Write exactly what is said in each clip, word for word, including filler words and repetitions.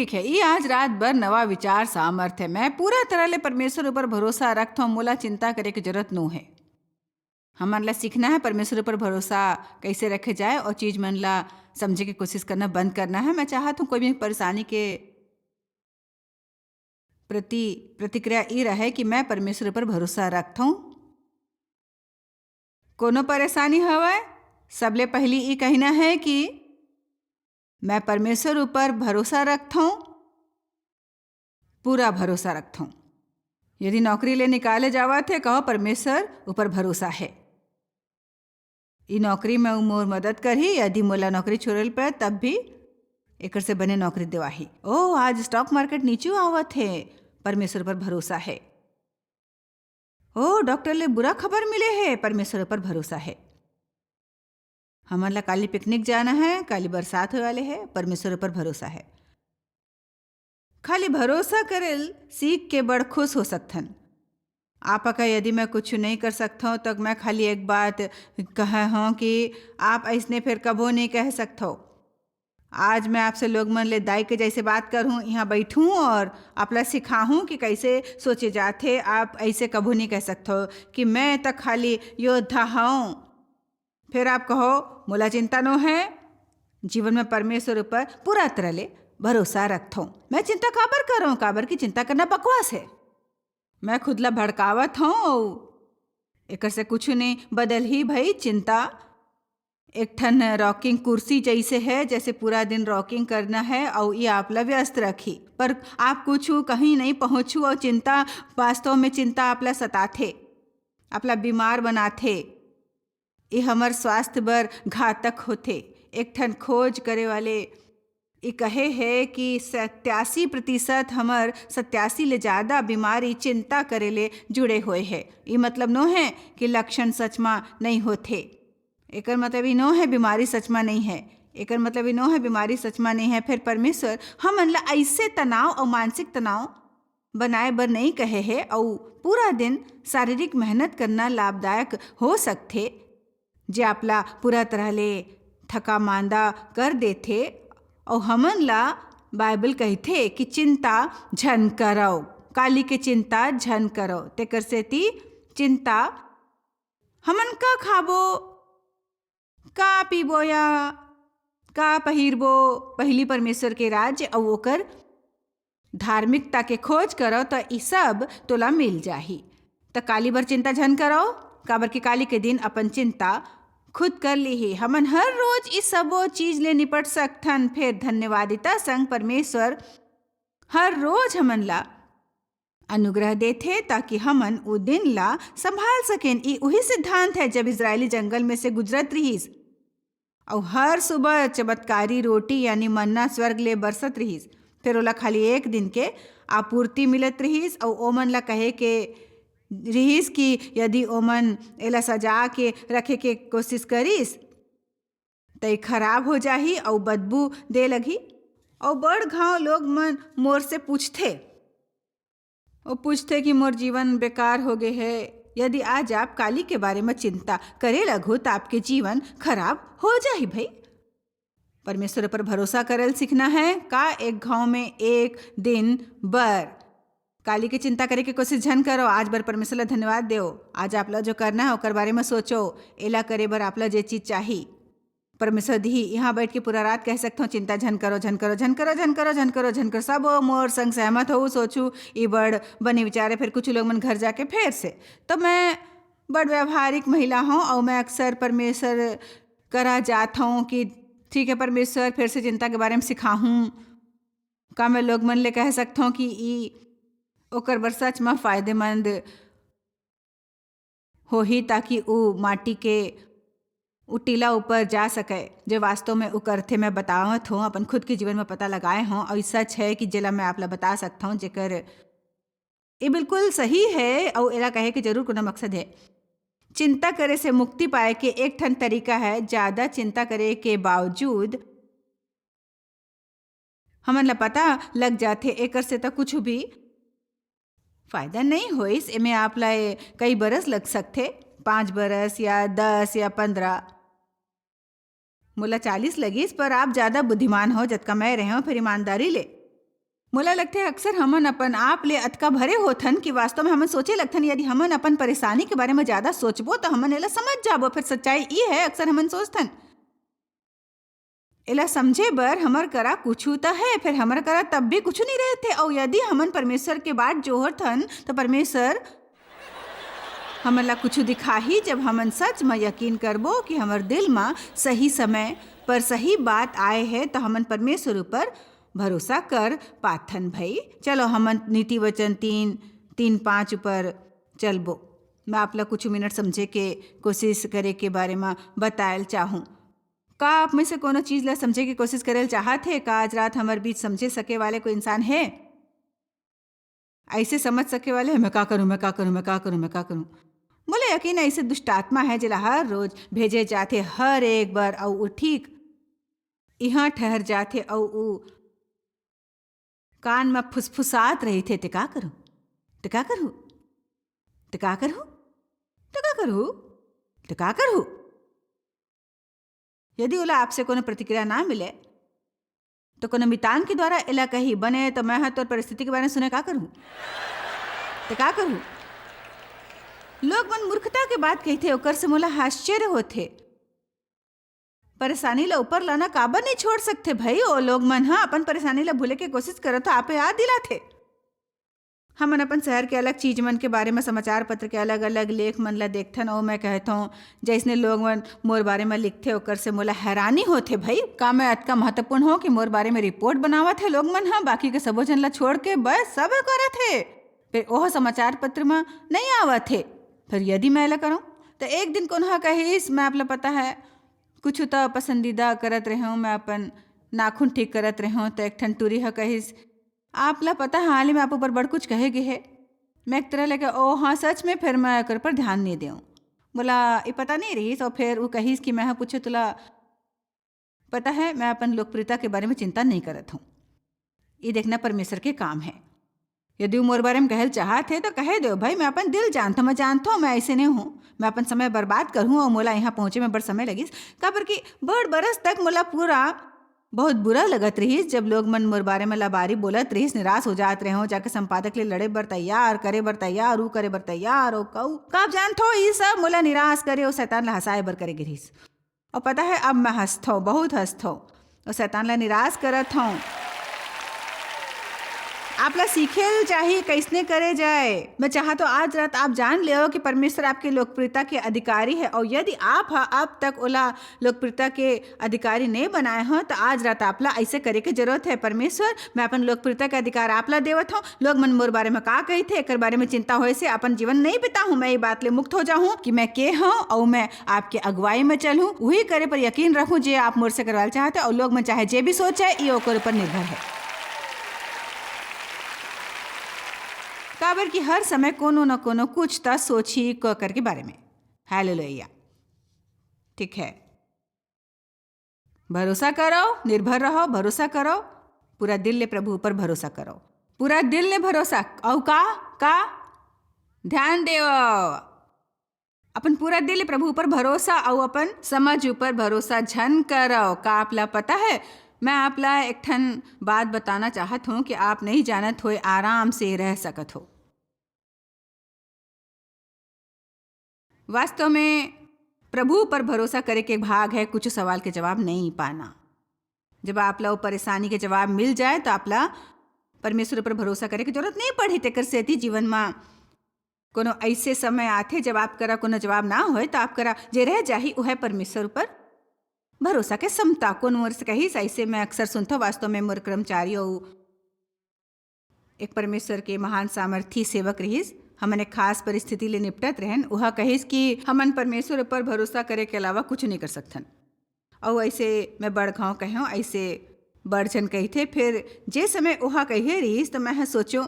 ठीक है, ये आज रात भर नवा विचार सामर्थ है। मैं पूरा तरह ले परमेश्वर ऊपर भरोसा रखथों, मोला चिंता करे के जरूरत नो है। हमन ला सीखना है परमेश्वर ऊपर भरोसा कैसे रखे जाए और चीज मन ला समझे के कोशिश करना बंद करना है। मैं चाहत हूँ कोई भी परेशानी के प्रति प्रतिक्रिया ई रहे कि मैं परमेश्वर ऊपर भरोसा रखथों। कोनो परेशानी हवय, सबले पहिली ई कहना है कि मैं परमेश्वर ऊपर भरोसा रखथों, पूरा भरोसा रखथों। यदि नौकरी ले निकाले जावत है, कहो परमेश्वर ऊपर भरोसा है। ई नौकरी में मोर मदद करही, यदि मोला नौकरी छोड़ल पड़े तब भी एकर से बने नौकरी देवाही। ओ, आज स्टॉक मार्केट नीचे आवत है, परमेश्वर पर भरोसा है। ओ, डॉक्टर ले बुरा खबर मिले है, परमेश्वर पर भरोसा है। हमन ला काली पिकनिक जाना है, काली बरसात होए वाले है, परमेश्वर पर भरोसा है। खाली भरोसा करेल सीख के बड़ खुश हो सकथन। आप अगर यदि मैं कुछ नहीं कर सकता हूँ, तो मैं खाली एक बात कहे हूँ कि आप ऐसने फिर कबो नहीं कह सकते हो। आज मैं आपसे लोग मन ले दाई के जैसे बात करूँ, यहाँ बैठूँ और आपला सिखाहूँ कि कैसे सोचे जाथे। आप ऐसे कबो नहीं कह सकते हो कि मैं तो खाली योद्धा हूँ। फिर आप कहो, "मोला चिंता नो है, जीवन में परमेश्वर ऊपर पूरा तरह ले भरोसा रखथों।" मैं चिंता काबर करूँ? काबर की चिंता करना बकवास है। मैं खुद ला भड़कावत हूँ, एकर से कुछ नहीं बदल ही भाई। चिंता एक ठन रॉकिंग कुर्सी जैसे है, जैसे पूरा दिन रॉकिंग करना है और ये आपला व्यस्त रखी, पर आप कुछ कहीं नहीं पहुँचू और चिंता, वास्तव में चिंता आपला सताथे, आपला बीमार बनाथे। ये हमर स्वास्थ्य बर घातक होथे। एक ठन खोज करे वाले ये कहे है कि सत्यासी प्रतिशत हमर सत्यासी ले ज़्यादा बीमारी चिंता करे ले जुड़े हुए है। ये मतलब नो है कि लक्षण सच मा नहीं होथे। एकर मतलब ये नो है बीमारी सच मा नहीं है। एकर मतलब ये नो है बीमारी सच मा नहीं है। फिर परमेश्वर हमन ला ऐसे तनाव और मानसिक तनाव बनाए बर नहीं कहे है, अउ पूरा दिन शारीरिक मेहनत करना लाभदायक हो सकथे, जे आपला पूरा तरह ले थका मांदा कर देथे। अउ हमन ला बाइबल कहिथे कि चिंता झन करव, काली के चिंता झन करव। तेकर सेती चिंता, हमन का खाबो, का पीबो या का पहिरबो, पहिली परमेश्वर के राज्य अउ ओकर धार्मिकता के खोज करव, त ई सब तोला मिल जाही। त काली बर चिंता झन करव, काबर कि काली के दिन अपन चिंता खुद कर लीही। हमन हर रोज ई सबो चीज ले निपट सकथन। फेर धन्यवादिता संग परमेश्वर हर रोज हमन ला अनुग्रह देथे, ताकि हमन ओ दिन ला संभाल सकेन। ई उही सिद्धांत है, जब इजरायली जंगल में से गुजरत रिहिस, अउ हर सुबह चमत्कारी रोटी यानी मन्ना स्वर्ग ले बरसत रिहिस। फेर ओला खाली एक दिन के आपूर्ति मिलत रिहिस, अउ ओमन ला कहे के रिहिस कि यदि ओमन एला सजा के रखे के कोशिश करिस, त ई खराब हो जाही अउ बदबू दे लगही। अउ बड़ घांव लोग मन मोर से पूछथे, वो पूछथे कि मोर जीवन बेकार हो गए है। यदि आज आप काली के बारे में चिंता करे लगो, तो आपके जीवन खराब हो जाही भाई। परमेश्वर पर भरोसा करल सीखना है। का एक घांव में एक दिन बर काली के चिंता करे के कोशिश झन करो। आज बर परमेश्वर ला धन्यवाद देव। आज आप ला जो करना है, ओकर बारे में सोचो। एला करे बर आप ला जे चीज चाही, परमेश्वर दिही। यहाँ बैठ के पूरा रात कह सकथो, "चिंता झन करो, झन करो, झन करो, झन करो, झन करो, झन करो, सब हो मोर संग सहमत हो, सोचू, ई बड़ बने विचार है।" फिर कुछ लोग मन घर जाके फेर से, तो मैं बड़ व्यावहारिक महिला हूँ और मैं अक्सर परमेश्वर करा जात हूँ कि ठीक है परमेश्वर, फिर से चिंता के बारे में सिखाहूँ। का मैं लोग मन ले कह सकथो कि ई ओकर बर सच म फायदेमंद होही, ताकि ऊ माटी के ऊ टीला ऊपर जा सके, जे वास्तव में ऊ करथे। मैं बतावत हूँ, अपन खुद के जीवन में पता लगाए हूँ, और ई सच है कि जेला मैं आप ला बता सकता हूँ, जेकर ये बिल्कुल सही है, और एला कहे के जरूर कोनो मकसद है। चिंता करे से मुक्ति पाए के एक ठन तरीका है, ज्यादा चिंता करे के बावजूद हमन ला पता लग जाथे, एकर से त कुछ भी फायदा नहीं होइस। एमे आप ला ए कई बरस लग सकथे, पाँच बरस या दस या पन्द्रह। मोला चालीस लगिस, पर आप ज्यादा बुद्धिमान हो, जतका मैं रहे हूँ, फिर ईमानदारी ले। मोला लगथे, अक्सर हमन अपन आप ले अतका भरे होथन कि वास्तव में हमन सोचे लगथन, यदि हमन अपन परेशानी के बारे में ज्यादा सोचबो, तो हमन एला समझ जाबो। फिर सच्चाई ई है, अक्सर हमन सोचथन, एला समझे बर हमर करा कुछु त है, फिर हमर करा तब भी कुछु नहीं रहथे। अउ यदि हमन परमेश्वर के बाट जोहरथन, तो परमेश्वर हमन ला कुछु दिखाही। जब हमन सच म यकीन करबो कि हमर दिल म सही समय पर सही बात आए है, तो हमन परमेश्वर ऊपर भरोसा कर पाथन भई। चलो, हमन नीति वचन तीन, तीन पाँच ऊपर चलबो। मैं आप ला कुछ मिनट समझे के कोशिश करे के बारे में बतायल चाहूँ। का आप में से कोनो चीज ला समझे के कोशिश करे ल चाहत हे? का आज रात हमर बीच समझे सके वाले कोई इंसान है? ऐसे समझ सके वाले, "मैं का करूँ, मैं का करूँ, मैं का करूँ, मैं का करूँ?" मोला यकीन है, ऐसे दुष्ट आत्मा है, जेला हर रोज भेजे जाथे, हर एक बार, अउ वो ठीक इहाँ ठहर जाथे, अउ वो कान म फुसफुसात रहिथे, "ते का करूँ? ते का करूँ? ते का करूँ? ते का करूँ? ते का करूँ?" यदि ओला आपसे कोनो प्रतिक्रिया ना मिले, तो कोनो मितान के द्वारा एला कही, "बने, तो मैं ह तोर परिस्थिति के बारे में सुने का करूँ? ते का करूँ?" लोग मन मूर्खता के बात कहिथे, ओकर से मोला आश्चर्य होथे। परेशानी ला ऊपर लाना काबर नहीं छोड़ सकथे भाई? ओ लोग मन ह अपन परेशानी ला भूले के कोशिश करत हो, आपे याद दिलाथे। हमन अपन शहर के अलग चीज मन के बारे में समाचार पत्र के अलग-अलग लेख मन ला देखथन, अउ मैं कहथौं, जइसने लोग मन मोर बारे में लिखथे, ओकर से मोला हैरानी होथे, "भई, का मैं अतका महत्वपूर्ण हों कि मोर बारे में रिपोर्ट बनावत हे लोग मन ह, बाकी के सबो झन ला छोड़ के?" बस, सब करत हे, फेर ओह समाचार पत्र में नहीं आवत हे। फेर यदि मैं एला करौं, त एक दिन कोन ह कहिस, मैं आप ला पता है, कुछु त पसंदीदा करत रहेंव, मैं अपन नाखून ठीक करत रहेंव, त एक ठन टूरी ह कहिस, "आप ला पता है, हाल ही में आप ऊपर बड़ कुछ कहे गे हे।" मैं एक तरह ले के, "ओ हाँ, सच में?" फेर मैं एकर पर ध्यान नहीं देंव। मोला ये पता नहीं रहिस, अउ फेर वो कहिस कि मैं ह पूछे, "तुला पता है, मैं अपन लोकप्रियता के बारे में चिंता नहीं करत हूँ। ये देखना परमेश्वर के काम है। यदि वो मोर बारे में कहल चाहत हे, तो कहे दो भाई, मैं अपन दिल जानथौं, मैं जानथौं, मैं ऐसे नहीं हूँ। मैं अपन समय बर्बाद करहूँ अउ मोला यहाँ पहुँचे में बड़ समय लगिस, काबर कि बड़ बरस तक मोला पूरा बहुत बुरा लगत रहिस, जब लोग मन मोर बारे में लबारी बोलत रहिस, निराश हो जात रहेंव, जाके संपादक ले लड़े बर तैयार, करे बर तैयार, ऊ करे बर तैयार, ओ कऊ का आप जानथो, ई सब मोला निराश करे अउ शैतान ला हंसाए बर करे गे रहिस। अउ पता है, अब मैं हंसथौं, बहुत हंसथौं, अउ शैतान ला निराश करत हौं। आप ला सीखे ल चाही, कैसने करे जाए। मैं चाहत हौं आज रात आप जान लेव कि परमेश्वर आपके लोकप्रियता के अधिकारी है, अउ यदि आप ह अब तक ओला लोकप्रियता के अधिकारी नहीं बनाए हो, तो आज रात आप ला ऐसे करे के जरूरत है, "परमेश्वर, मैं अपन लोकप्रियता के अधिकार आप ला देवत हूँ। लोग मन मोर बारे में का कहिथे, एकर बारे में चिंता होए से अपन जीवन नहीं बिताहूँ। मैं ये बात ले मुक्त हो जाहूँ कि मैं के हूँ, अउ मैं आपके अगुवाई में चलहूँ, वही करे पर यकीन रखूँ, जे आप मोर से करवाल चाहते, अउ लोग मन चाहे जे भी सोचे, ये ओकर ऊपर निर्भर है।" काबर कि हर समय कोनो न कोनो कुछ त सोची क-, करके बारे में। हालेलुया। ठीक है, भरोसा करो, निर्भर रहो, भरोसा करो, पूरा दिल ले प्रभु ऊपर भरोसा करो, पूरा दिल ले भरोसा। अउ का, का ध्यान देव, अपन पूरा दिल ले प्रभु ऊपर भरोसा, अउ अपन समझ ऊपर भरोसा झन करो। का आप ला पता है, मैं आप ला एक ठन बात बताना चाहत हूँ कि आप नहीं जानत होए आराम से रह सकत हो। वास्तव में प्रभु पर भरोसा करे के भाग है कुछ सवाल के जवाब नहीं पाना। जब आप ला वो परेशानी के जवाब मिल जाए, तो आप ला परमेश्वर पर भरोसा करे के जरूरत नहीं पड़ही। तेकर सेती जीवन में कोनो ऐसे समय आथे, जब आप करा कोनो जवाब ना होए, तो आप करा जे रह जाही, वह परमेश्वर पर भरोसा के समता। कोन मोर से कहिस, ऐसे मैं अक्सर सुनथो। वास्तव में मोर कर्मचारी अउ एक परमेश्वर के महान सामर्थी सेवक रहिस। हमन एक खास परिस्थिति ले निपटत रहन। उहा कहिस कि हमन परमेश्वर ऊपर भरोसा करे के अलावा कुछ नहीं कर सकथन। अउ ऐसे मैं बड़ घाव कहेंव, ऐसे बड़ झन कहिथे। फिर जे समय उहा कहे रहिस, त मैं ह सोचो,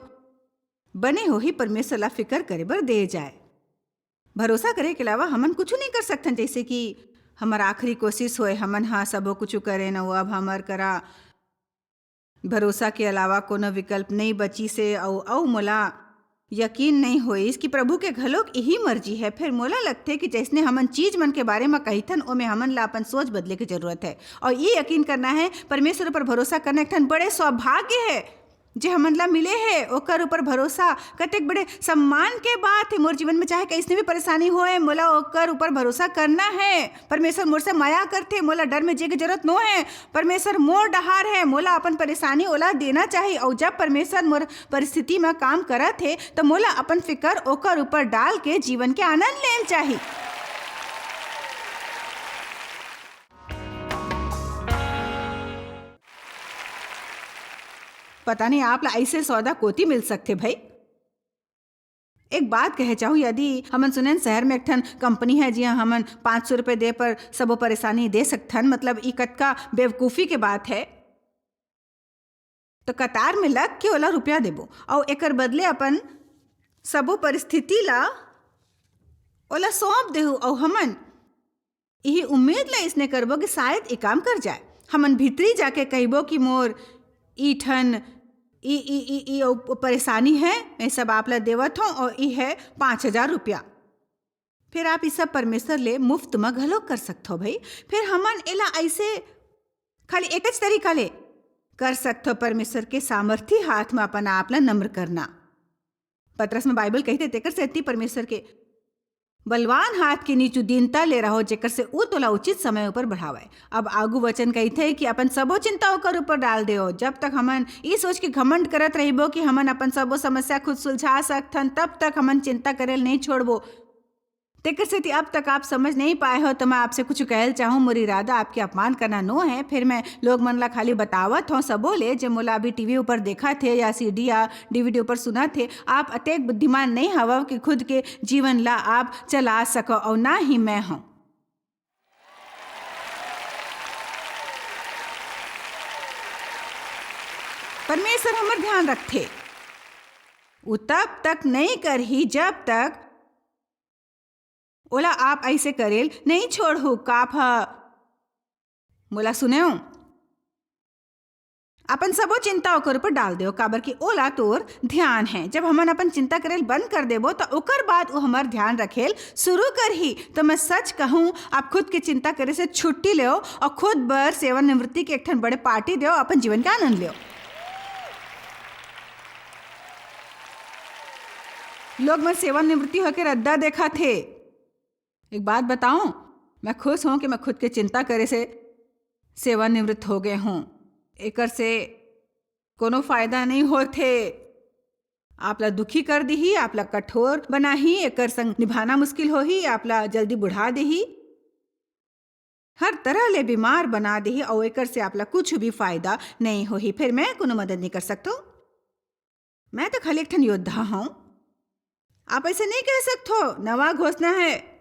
बने होही परमेश्वर ला फिकर करे बर दे जाए। भरोसा करे के अलावा हमन कुछ नहीं कर सकथन। जैसे कि हमर आखिरी कोशिश होए, हमन हा सबो कुछ करेन, अउ अब हमर करा भरोसा के अलावा कोनो विकल्प नहीं बचिस हे। अउ, अउ मोला यकीन नहीं होइस कि प्रभु के घलोक यही मर्जी है। फिर मोला लगथे कि जैसने हमन चीज मन के बारे म कहिथन, ओमे हमन ला अपन सोच बदले के जरूरत है। अउ ये यकीन करना है, परमेश्वर पर भरोसा करना एक ठन बड़े सौभाग्य है। जे हमन ला मिले हे, ओकर ऊपर भरोसा कतेक बड़े सम्मान के बात हे। मोर जीवन में चाहे कइसने भी परेशानी होए, मोला ओकर ऊपर भरोसा करना हे। परमेश्वर मोर से मया करथे, मोला डर में जिए के जरूरत नो हे। परमेश्वर मोर डहार हे, मोला अपन परेशानी ओला देना चाही। अउ जब परमेश्वर मोर परिस्थिति म काम करत हे, त मोला अपन फिकर ओकर ऊपर डाल के जीवन के आनंद लेल चाही। पता नहीं आप ला ऐसे सौदा कोती मिल सकथे भाई। एक बात कहे चाहूँ, यदि हमन सुनेन शहर में एक ठन कंपनी है, जिहाँ हमन पाँच सौ रुपये दे पर सबो परेशानी दे सकथन, मतलब ई कतका बेवकूफ़ी के बात है। तो कतार में लग के ओला रुपया देबो, अउ एकर बदले अपन सबो परिस्थिति ला ओला सौंप देहू, अउ हमन इही उम्मीद ला इसने करबो कि शायद ई काम कर जाए। हमन भीतरी जाके कहिबो कि मोर ई ठन, ई, ई, ई, ई अउ परेशानी है, मैं सब आप ला देवत हूँ, और ई है पाँच हजार रुपया। फिर आप ई सब परमेश्वर ले मुफ्त म घलो कर सकथो भाई। फिर हमन एला ऐसे खाली एकच तरीका ले कर सकथो, परमेश्वर के सामर्थी हाथ म अपन आप ला नम्र करना। पतरस में बाइबल कहिथे, "तेकर सेती परमेश्वर के बलवान हाथ के नीचू दीनता ले रहो, जेकर से ऊ तोला उचित समय ऊपर बढ़ावय।" अब आगू वचन कहिथे कि अपन सबो चिंता ओकर ऊपर डाल देओ। जब तक हमन ई सोच के घमंड करत रहिबो कि हमन अपन सबो समस्या खुद सुलझा सकथन, तब तक हमन चिंता करेल नहीं छोड़बो। तेकर सेती अब तक आप समझ नहीं पाए हो, तो मैं आपसे कुछ कहल चाहूँ। मोर इरादा आपके अपमान करना नो है। फिर मैं लोग मन ला खाली बतावत हूँ, सबो ले, जे मोला अभी टीवी ऊपर देखत हे या सीडी या डीवीडी ऊपर सुनत हे, आप अतेक बुद्धिमान नहीं हवव कि खुद के जीवन ला आप चला सको, और ना ही मैं हूँ। परमेश्वर हमर ध्यान रखथे। वो तब तक नहीं करही, जब तक ओला आप ऐसे करेल नहीं छोड़हू। का आप ह मोला सुनेव? अपन सबो चिंता ओकर ऊपर डाल देव, काबर कि ओला तोर ध्यान है। जब हमन अपन चिंता करेल बंद कर देबो, त ओकर बाद वो हमर ध्यान रखेल शुरू करही। तो मैं सच कहूँ, आप खुद के चिंता करे से छुट्टी लेव और खुद बर सेवानिवृत्ति के एक ठन बड़े पार्टी देव, अपन जीवन के आनंद लेव। लोग मन सेवानिवृत्ति होके रद्दा देखत हे। एक बात बताऊं, मैं खुश हूं कि मैं खुद के चिंता करे से सेवानिवृत्त हो गए हूं। एकर से कोनो फायदा नहीं होथे। आप ला दुखी कर दिही, आप ला कठोर बनाही, एकर संग निभाना मुश्किल होही, आप ला जल्दी बुढ़ा दिही, हर तरह ले बीमार बना दिही, अउ एकर से आप ला कुछ भी फायदा नहीं होही। फिर मैं कोनो मदद नहीं कर सकतो। मैं तो खाली एक ठन योद्धा हूँ। आप ऐसे नहीं कह सकथो, नवा घोषणा है।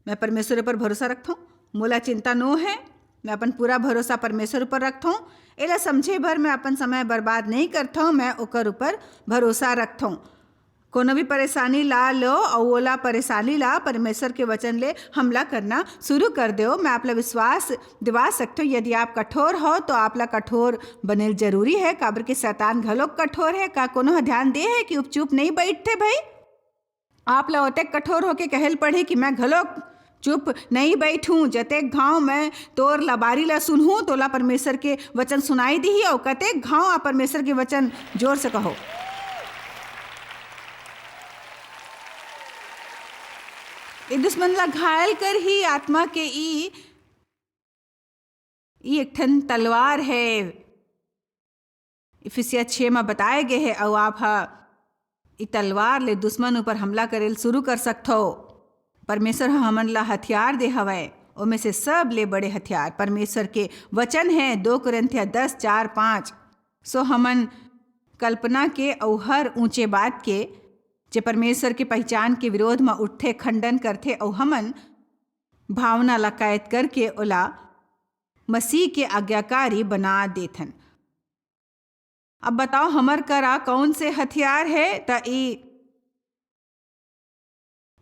मैं परमेश्वर पर भरोसा रखथों, मोला चिंता नो है। मैं अपन पूरा भरोसा परमेश्वर पर रखथों। एला समझे भर मैं अपन समय बर्बाद नहीं करथों, मैं ओकर ऊपर भरोसा रखथों। कोनो भी परेशानी ला लो अउ ओला परेशानी ला परमेश्वर के वचन ले हमला करना शुरू कर देओ। मैं आप ला विश्वास दिवा सकथों, यदि आप कठोर हो तो आप ला कठोर बनेल जरूरी है, काबर कि शैतान घलोक कठोर है। का कोनो ह ध्यान दे है कि उप चुप नहीं बैठते भाई? आप ला ओतेक कठोर होके कहल पड़े कि मैं घलोक चुप नहीं बैठूं, जतेक घाव मैं तोर लबारी ला सुनहूं, तोला परमेश्वर के वचन सुनाई दिही, अउ कतेक घाव आप परमेश्वर के वचन जोर से कहो। ये दुश्मन ला घायल कर ही आत्मा के ई, ई एक ठन तलवार है। इफिसिया छः में बताए गए है, अउ आप ह ई तलवार ले दुश्मन ऊपर हमला करेल शुरू कर सकथो। परमेश्वर ह हमन ला हथियार दे हवय, ओमे से सब ले बड़े हथियार परमेश्वर के वचन है, दो कोरिन्थिया दस चार पाँच। सो हमन कल्पना के अउ हर ऊंचे बात के, जे परमेश्वर के पहचान के विरोध म उठथे, खंडन करथे, अउ हमन भावना ला कैद करके ओला मसीह के आज्ञाकारी बना देथन। अब बताओ, हमर करा कौन से हथियार है? त ई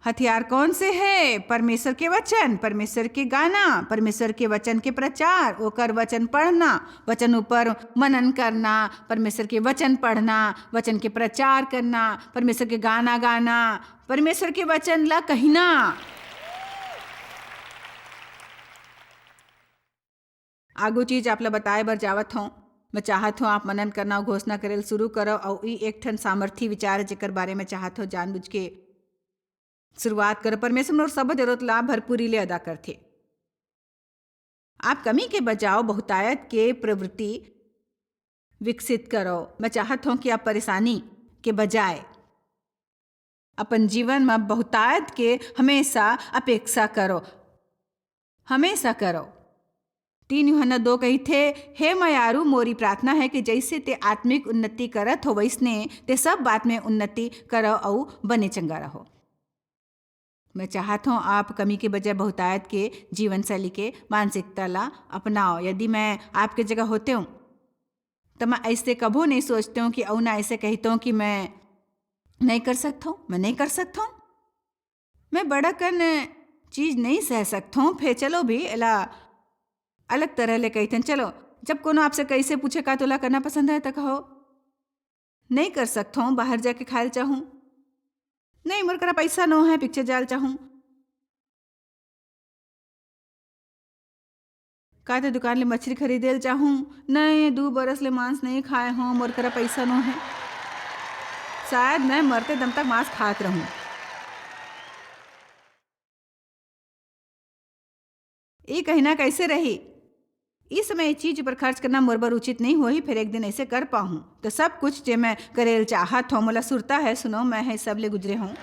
हथियार कौन से है? परमेश्वर के वचन, परमेश्वर के गाना, परमेश्वर के वचन के प्रचार, ओकर वचन पढ़ना, वचन ऊपर मनन करना, परमेश्वर के वचन पढ़ना, वचन के प्रचार करना, परमेश्वर के गाना गाना, परमेश्वर के वचन ला कहना। आगू चीज आप ला बताए बर जावत हौं। मैं चाहत हूँ आप मनन करना, घोषणा करे ल शुरू करो, अउ ई एक ठन सामर्थी विचार हे, जेकर बारे में चाहत हूँ जानबूझ के शुरुआत करो। परमेश्वर मोर सब जरूरत ला भरपूरी ले अदा करथे। आप कमी के बजाय बहुतायत के प्रवृत्ति विकसित करो। मैं चाहत हूँ कि आप परेशानी के बजाय अपन जीवन में बहुतायत के हमेशा अपेक्षा करो, हमेशा करो। तीन यूहन्ना दो कहिथे, "हे मयारू, मोरी प्रार्थना है कि जैसे ते आत्मिक उन्नति करत हो, वैसने ते सब बात में उन्नति करो अउ बने चंगा रहो।" मैं चाहत हूँ आप कमी के बजाय बहुतायत के जीवन शैली के मानसिकता ला अपनाओ। यदि मैं आपके जगह होते हूँ, तो मैं ऐसे कभू नहीं सोचते हूँ कि, अउ ना ऐसे कहते हूँ कि मैं नहीं कर सकता हूँ, मैं नहीं कर सकता हूँ, मैं बड़ा कन चीज नहीं सह सकता हूँ। फिर चलो भी एला अलग तरह ले कहते हैं, चलो, जब कोनो आपसे कैसे पूछे, "का तोला करना पसंद है?" तो कहो, "नहीं कर सकता हूँ, बाहर जाके खाए चाहूँ।" "नहीं, मोर करा पैसा नो है, पिक्चर जाल चाहूँ।" "का ते दुकान ले मछली खरीदे ल चाहूँ?" "नहीं, दू बरस ले मांस नहीं खाए हूँ, मोर करा पैसा नो है।" शायद मैं मरते दम तक मांस खात रहूँ। ये कहना कैसे रही? इस समय ये चीज पर खर्च करना मोर बर उचित नहीं होही, फिर एक दिन ऐसे कर पाहूँ तो सब कुछ जे मैं करेल चाहत हूँ। मोला सुरता है, सुनो, मैं है सब ले गुजरे हूँ।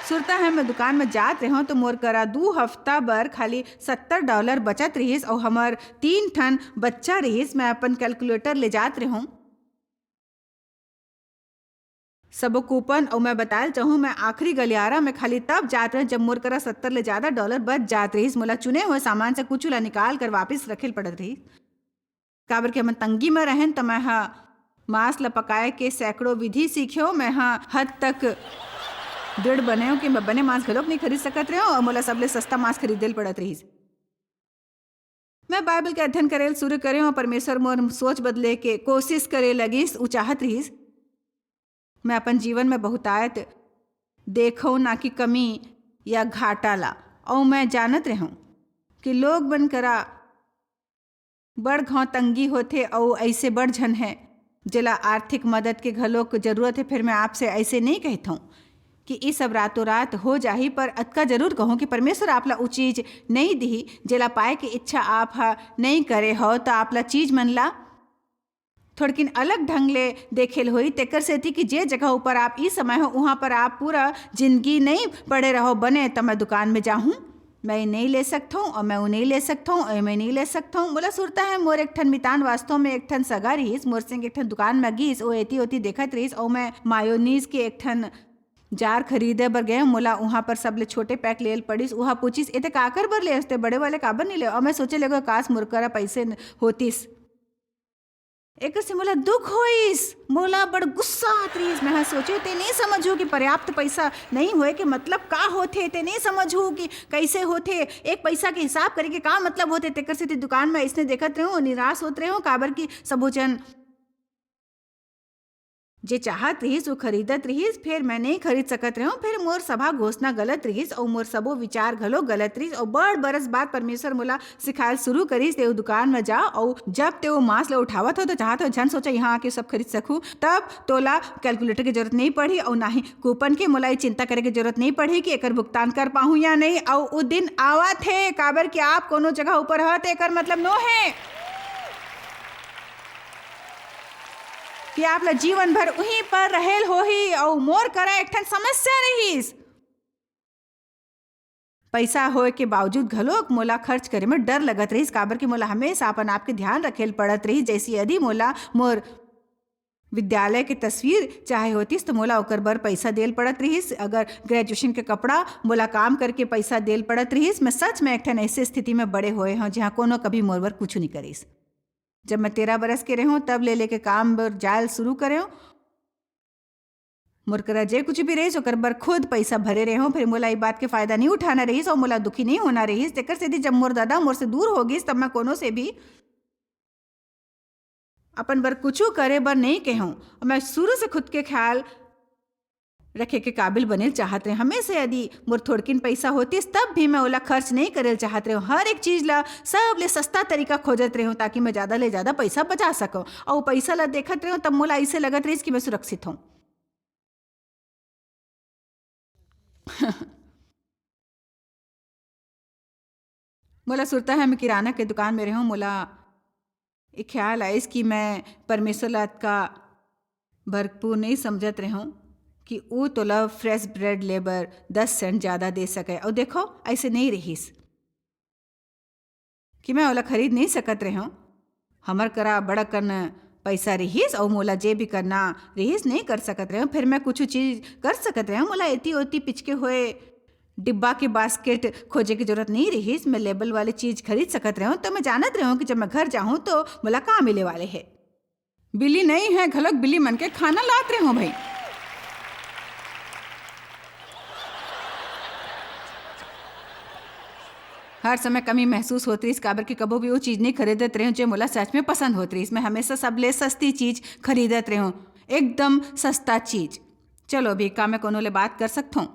सुरता है, मैं दुकान में जात रहूँ तो मोर करा दू हफ्ता बर खाली सत्तर डॉलर बचत रहिस और हमर तीन ठन बच्चा रहिस। मैं अपन कैलकुलेटर ले जात रहूँ, सबो कूपन, अउ मैं बतायल चाहूँ, मैं आखिरी गलियारा में खाली तब जात रहें, जब मोर करा सत्तर ले ज्यादा डॉलर बच जात रहिस। मोला चुने हुए सामान से कुछ ला निकाल कर वापस रखे ल पड़त रहिस, काबर कि हमन तंगी में रहेन, त मैं ह मांस ला पकाए के सैकड़ों विधि सीखेव। मैं ह हद तक दृढ़ बनेव कि मैं बने मांस घलोक नहीं खरीद सकत रहेव, अउ मोला सबले सस्ता मांस खरीदे ल पड़त रहिस। मैं बाइबल के अध्ययन करे ल शुरू करे हूँ, परमेश्वर मोर सोच बदले के कोशिश करे लगिस, उ चाहत रहिस। मैं अपन जीवन में बहुतायत देखो, ना कि कमी या घाटा ला। अउ मैं जानत रहूँ कि लोग मन करा बड़ घाव तंगी होथे, अउ ऐसे बड़ झन है, जेला आर्थिक मदद के घलोक जरूरत है। फिर मैं आपसे ऐसे नहीं कहत हूँ कि ई सब रातों रात हो जाही, पर अतका जरूर कहूँ कि परमेश्वर आप ला उ चीज नहीं दिही, जेला पाए के इच्छा आप ह नहीं करे हो, त आप ला चीज मन ला थोड़किन अलग ढंग ले देखे ल होई। तेकर सेती कि जे जगह ऊपर आप ई समय हो, उहाँ पर आप पूरा जिंदगी नहीं पड़े रहो, बने त मैं दुकान में जाहूँ, मैं ये नहीं ले सकत हूँ, और मैं वो नहीं ले सकत हूँ, और मैं नहीं ले सकत हूँ। मोला सुरता है, मोर एक ठन मितान वास्तव में एक ठन सगा रहिस, मोर संग एक ठन दुकान में गिस, ओ एती ओती देखत रहिस, और मैं मायोनीज के एक ठन जार खरीदे बर गए। मोला उहाँ पर सबले छोटे पैक लेल पड़िस। उहाँ पूछिस, "एते काकर बर ले हस ते? बड़े वाले काबर नहीं ले?" और मैं सोचे लगे, "काश, मोर करा पैसे न-, होतिस।" एकर से मोला दुख होइस, मोला बड़ गुस्सा आत रहिस। मैं ह सोचे, "ते नहीं समझू कि पर्याप्त पैसा नहीं होए के मतलब का होथे, ते नहीं समझू कि कैसे होथे, एक पैसा के हिसाब करे के का मतलब होथे।" तेकर सेती दुकान में अइसने देखत रहूं, निराश होत रहूं, काबर कि सबो जन जे चाहत रहिस, वो खरीदत रहिस, फिर मैं नहीं खरीद सकत रहूं। फिर मोर सभा घोषणा गलत रहिस, अउ मोर सबो विचार घलो गलत रहिस, अउ बड़ बरस बाद परमेश्वर मोला सिखायल शुरू करिस, "ते वो दुकान में जा, अउ जब ते वो मांस ला उठावत हो, तो चाहत हो झन सोचा, यहाँ आके सब खरीद सकूं।" तब तोला कैलकुलेटर के जरूरत नहीं पड़ही, अउ ना ही कूपन के। मोला ये चिंता करे के जरूरत नहीं पड़ही कि एकर भुगतान कर पाहूं या नहीं। अउ वो दिन आवत हे, काबर कि आप कोनो जगह ऊपर ह, ते एकर मतलब नो हे कि आप ला जीवन भर उहीं पर रहेल होही। अउ मोर करा एक ठन समस्या रहिस। पैसा होए के बावजूद घलोक मोला खर्च करे में डर लगत रहिस, काबर कि मोला हमेशा अपन आप के ध्यान रखे ल पड़त रहिस। जैसे यदि मोला मोर विद्यालय के तस्वीर चाहे होतिस, तो मोला ओकर बर पैसा देल पड़त रहिस। अगर ग्रेजुएशन के कपड़ा, मोला काम करके पैसा देल पड़त रहिस। मैं सच में एक ठन ऐसे स्थिति में बड़े होए हंव, जहां कोनो कभी मोर बर कुछ नहीं करिस। जब मैं तेरह बरस के रहूं, तब ले लेके काम बर जायल शुरू करेंव। मोर करा जे कुछ भी रहिस, ओकर बर खुद पैसा भरे रहूं। फिर मोला ई बात के फायदा नहीं उठाना रहिस और मोला दुखी नहीं होना रहिस। तेकर सेती जब मोर दादा मोर से दूर हो गिस, तब मैं कोनो से भी अपन बर कुछु करे बर नहीं कहूं। और मैं शुरू से खुद के ख्याल रखे के काबिल बनेल चाहत रहे। हमेशा यदि मोर थोड़किन पैसा होतिस, तब भी मैं ओला खर्च नहीं करेल चाहत रहे। हर एक चीज ला सबले सस्ता तरीका खोजत रहे, ताकि मैं ज्यादा ले ज्यादा पैसा बचा सकूं। और पैसा ला देखत रहे, तब मोला ऐसे लगत रहिस कि मैं सुरक्षित हूँ। मोला सुरता है, मैं किराना के दुकान में रहूं, मोला ये ख्याल आइस कि मैं परमेश्वर ला अतका भरपूर नहीं समझत रहूं कि ऊ तोला फ्रेश ब्रेड ले बर दस सेंट ज्यादा दे सके। और देखो, ऐसे नहीं रहिस कि मैं ओला खरीद नहीं सकत रहूं। हमर करा बड़ा कन पैसा रिहिस, और मोला जे भी करना रिहिस, नहीं कर सकत रहूं। फिर मैं कुछ चीज कर सकत रहूं। मोला एती ओती पिचके हुए डिब्बा के बास्केट खोजे की जरूरत नहीं रिहिस। मैं लेबल वाली चीज खरीद सकत रहूं। तो मैं जानत रहूं कि जब मैं घर जाहूं, तो मोला का मिले वाले है। बिल्ली नहीं है, घलोक बिल्ली मन के खाना लात रहूं भाई। हर समय कमी महसूस होत रहिस, काबर कि कबो भी वो चीज नहीं खरीदत रहूं, जे मोला सच में पसंद होत रहिस। मैं हमेशा सबले सस्ती चीज खरीदत रहूं, एकदम सस्ता चीज। चलो भी, का मैं कोनो ले बात कर सकथों?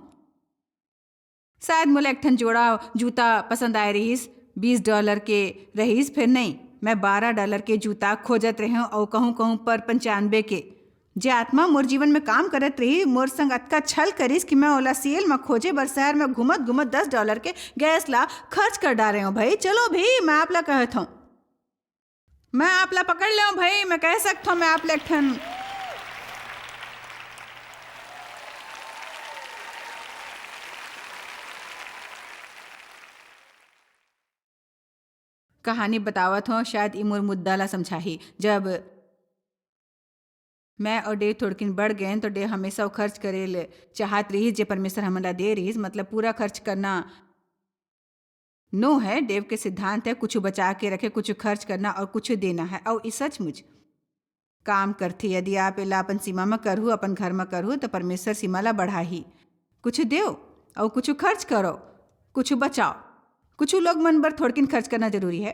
शायद मोला एक ठन जोड़ा जूता पसंद आए रहिस, बीस डॉलर के रहिस, फिर नहीं, मैं बारह डॉलर के जूता खोजत रहूं, और कहूं कहूं पर पंचानबे के। जे आत्मा मोर जीवन में काम करत रही, मोर संग अतका छल करिस कि मैं ओला सेल म खोजे बर शहर में घूमत घूमत दस डॉलर के गैस ला खर्च कर डारे हूं। भाई, चलो भी, मैं आप ला कहत हूं, मैं आप ला पकड़ लेऊं भाई, मैं कह सकत हूं, मैं आप ले एक ठन कहानी बतावत हूं, शायद ई मोर मुद्दा ला समझाही। जब मैं और डेव थोड़किन बढ़ गए, तो डेव हमेशा वो खर्च करे ले चाहत रहिस, जे परमेश्वर हमन ला दे रहिस। मतलब, पूरा खर्च करना नो है। डेव के सिद्धांत है, कुछ बचा के रखे, कुछ खर्च करना और कुछ देना है। और ई सचमुच काम करथे। यदि आप एला अपन सीमा म करहू, अपन घर म करहू, तो परमेश्वर सीमा ला बढ़ाही। कुछ देव और कुछ खर्च करो, कुछ बचाओ। कुछ लोग मन बर थोड़किन खर्च करना जरूरी है।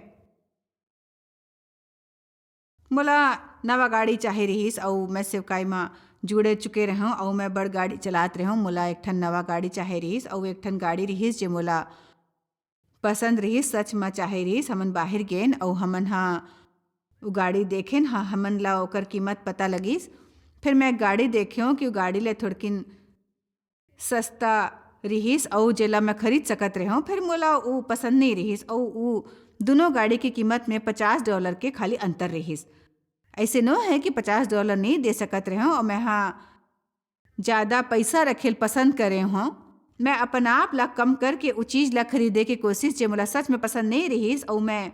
मोला नवा गाड़ी चाहे रिहिस, अउ मैं सेवकाई म जुड़े चुके रहूं, अउ मैं बड़ गाड़ी चलात रहूं। मोला एक ठन नवा गाड़ी चाहे रिहिस, अउ एक ठन गाड़ी रिहिस, जे मोला पसंद रिहिस, सच म चाहे रिहिस। हमन बाहिर गेन, अउ हमन ह उ गाड़ी देखेन, ह-, हमन ला ओकर कीमत पता लगिस। फिर मैं गाड़ी देखेंव कि उ गाड़ी ले थोड़किन सस्ता रिहिस अउ जेला मैं खरीद सकत रेहेंव, फेर मोला ऊ पसंद नइ रिहिस अउ ऊ दुनों गाड़ी के कीमत में पचास डॉलर के खाली अंतर रिहिस। अइसे नो हे कि पचास डॉलर नइ दे सकत रेहेंव अउ मैं हा जादा पइसा रखे ल पसंद करे हंव। मैं अपन आप ला कम करके ऊ चीज ला खरीदे के कोशिश, जे मोला सच में पसंद नइ रिहिस अउ मैं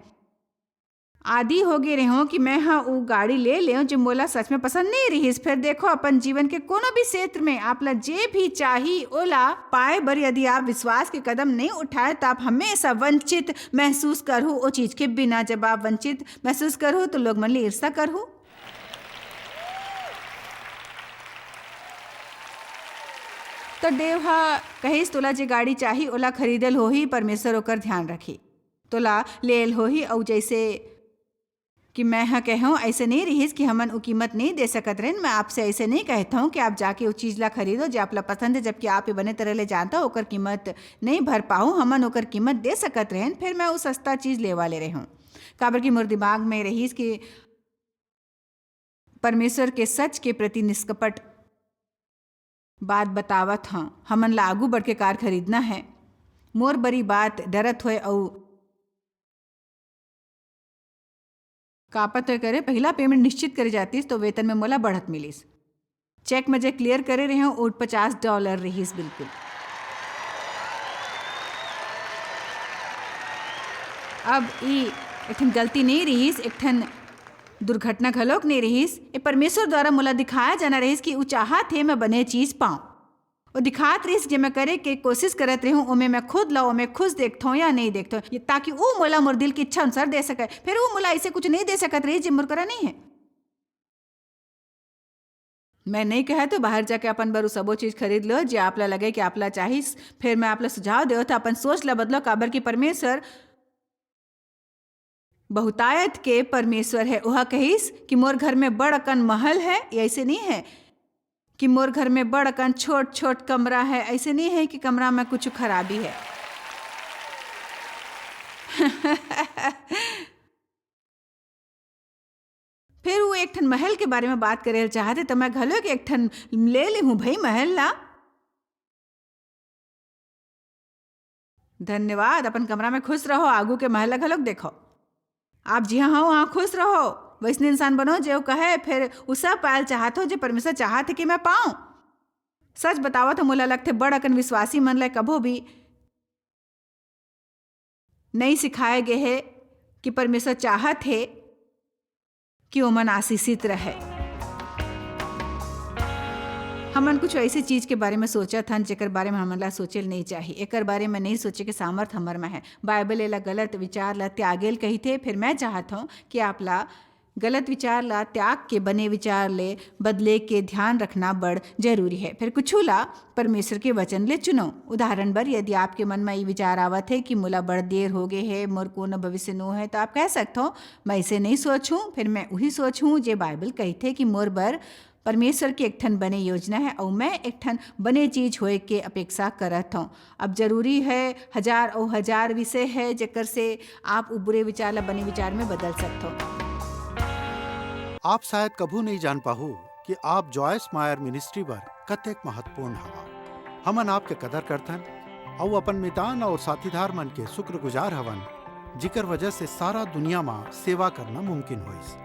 आदी हो गे रेहेंव कि मैं ह ऊ गाड़ी ले लेंव, जे मोला सच में पसंद नइ रिहिस। फेर देखो, अपन जीवन के कोनो भी क्षेत्र में आप ला जे भी चाही, ओला पाए बर यदि आप विश्वास के कदम नइ उठाए, त आप हमेशा वंचित महसूस करहू ओ चीज के बिना। जब आप वंचित महसूस करहू, तो लोग मन ले ईर्ष्या करहू। तो डेव ह कहिस, "तोला जे गाड़ी चाही, ओला खरीदे ल होही, परमेश्वर ओकर ध्यान रखही।" तोला लेल होही, अउ जइसे कि मैं ह कहेंव, अइसे नइ रिहिस कि हमन ऊ कीमत नइ दे सकत रहेन। मैं आपसे अइसे नइ कहत हंव कि आप जाके ऊ चीज ला खरीदो, जे आप ला पसंद हे, जबकि आप ये बने तरह ले जानत हव, ओकर कीमत नइ भर पाहू। हमन ओकर कीमत दे सकत रहेन, फेर मैं ऊ सस्ता चीज ले वाले रेहेंव, काबर कि मोर दिमाग में रिहिस कि परमेश्वर के सच के प्रति निष्कपट बात बतावत हंव। हमन ला आगू बढ़ के कार खरीदना हे। मोर बर ई बात डरत होय अउ कांपत होय करे, पहिला पेमेंट निश्चित करे जातिस, तो वेतन में मोला बढ़त मिलिस। चेक में जे क्लियर करे रेहेंव, ओ पचास डॉलर रिहिस बिल्कुल। अब ई एक ठन गलती नइ रिहिस, एक ठन दुर्घटना घलोक नइ रिहिस। ए परमेश्वर द्वारा मोला दिखाया जाना रिहिस कि ऊ चाहत हे, मैं बने चीज पांव। वो दिखात रिहिस, जे मैं करे के कोशिश करत रेहेंव, ओमे मैं खुद ला, ओमे खुश देखथंव या नइ देखथंव, ये ताकि ऊ मोला मोर दिल की इच्छा अनुसार दे सके। फेर ऊ मोला अइसे कुछ नइ दे सकत रिहिस, जे मोर करा नइ हे। मैं नइ कहत हंव बाहिर जाके अपन बर ऊ सबो चीज खरीद लो, जे आप ला लगे कि आप ला चाहिस। फेर मैं आप ला सुझाव देवत हंव, अपन सोच ला बदलो, काबर कि परमेश्वर बहुतायत के परमेश्वर हे। ओह कहिस कि मोर घर में बड़ अकन महल हे, ये अइसे नइ हे। कि मोर घर में बड़ अकन छोट-छोट कमरा है, अइसे नइ हे कि कमरा में कुछु खराबी है। फेर वो एक ठन महल के बारे में बात करे ल चाहत हे, त मैं घलो एक ठन ले लेहूं भई महल ला। धन्यवाद, अपन कमरा में खुश रहो, आगू के महल ला घलोक देखो। आप जिहां हो, वहां खुश रहो, वइसने इंसान बनो, जे वो कहे, फेर वो सब पाए ल चाहत हो, जे परमेश्वर चाहत हे कि मैं पाऊं। सच बतावत हो, मोला लगथे, बड़ अकन विश्वासी मन ला कभू भी नइ सिखाए गे हे कि परमेश्वर चाहत हे कि ओमन आशीषित रहे। हमन कुछ अइसे चीज के बारे में सोचत हन, जेकर बारे में हमन ला सोचे ल नइ चाही। एकर बारे में नइ सोचे के सामर्थ हमर में है। बाइबल एला गलत विचार ला त्यागे ल कहिथे। फेर मैं चाहत हूं कि आप ला गलत विचार ला त्याग के बने विचार ले बदले के ध्यान रखना बड़ जरूरी है। फेर कुछु ला परमेश्वर के वचन ले चुनो। उदाहरण बर, यदि आपके मन में ये विचार आवत है कि मोला बड़ देर हो गए है, मोर कोनो भविष्य नो है, तो आप कह सकत हो, "मैं इसे नहीं सोचूं, फेर मैं उही सोचूं जे बाइबल कहिथे कि मोर बर परमेश्वर के एक ठन बने योजना है, अउ मैं एक ठन बने चीज होए के अपेक्षा करत हूं।" अब जरूरी है, हजार अउ हजार विषय है, जेकर से आप उ बुरे विचार ला बने विचार में बदल सकत हो। आप शायद कभू नहीं जान पाहू कि आप जॉयस मायर मिनिस्ट्री बर कतेक महत्वपूर्ण हवा। हमन आपके कदर करथन अउ अपन मितान अउ साथीदार मन के शुक्रगुजार हवन, जिकर वजह से सारा दुनिया मा सेवा करना मुमकिन होइस।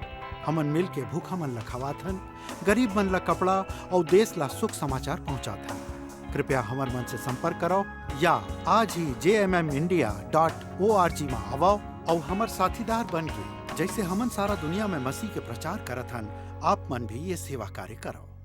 हमन मिल के भूखा मन ला खवाथन, गरीब मन ला कपड़ा अउ देश ला सुख समाचार पहुंचाथन। कृपया हमर मन से संपर्क करो या आज ही जे M M India dot O R G मा आवो अउ हमर साथीदार बन के, जैसे हमन सारा दुनिया में मसीह के प्रचार करत हन, आप मन भी ये सेवा कार्य करो।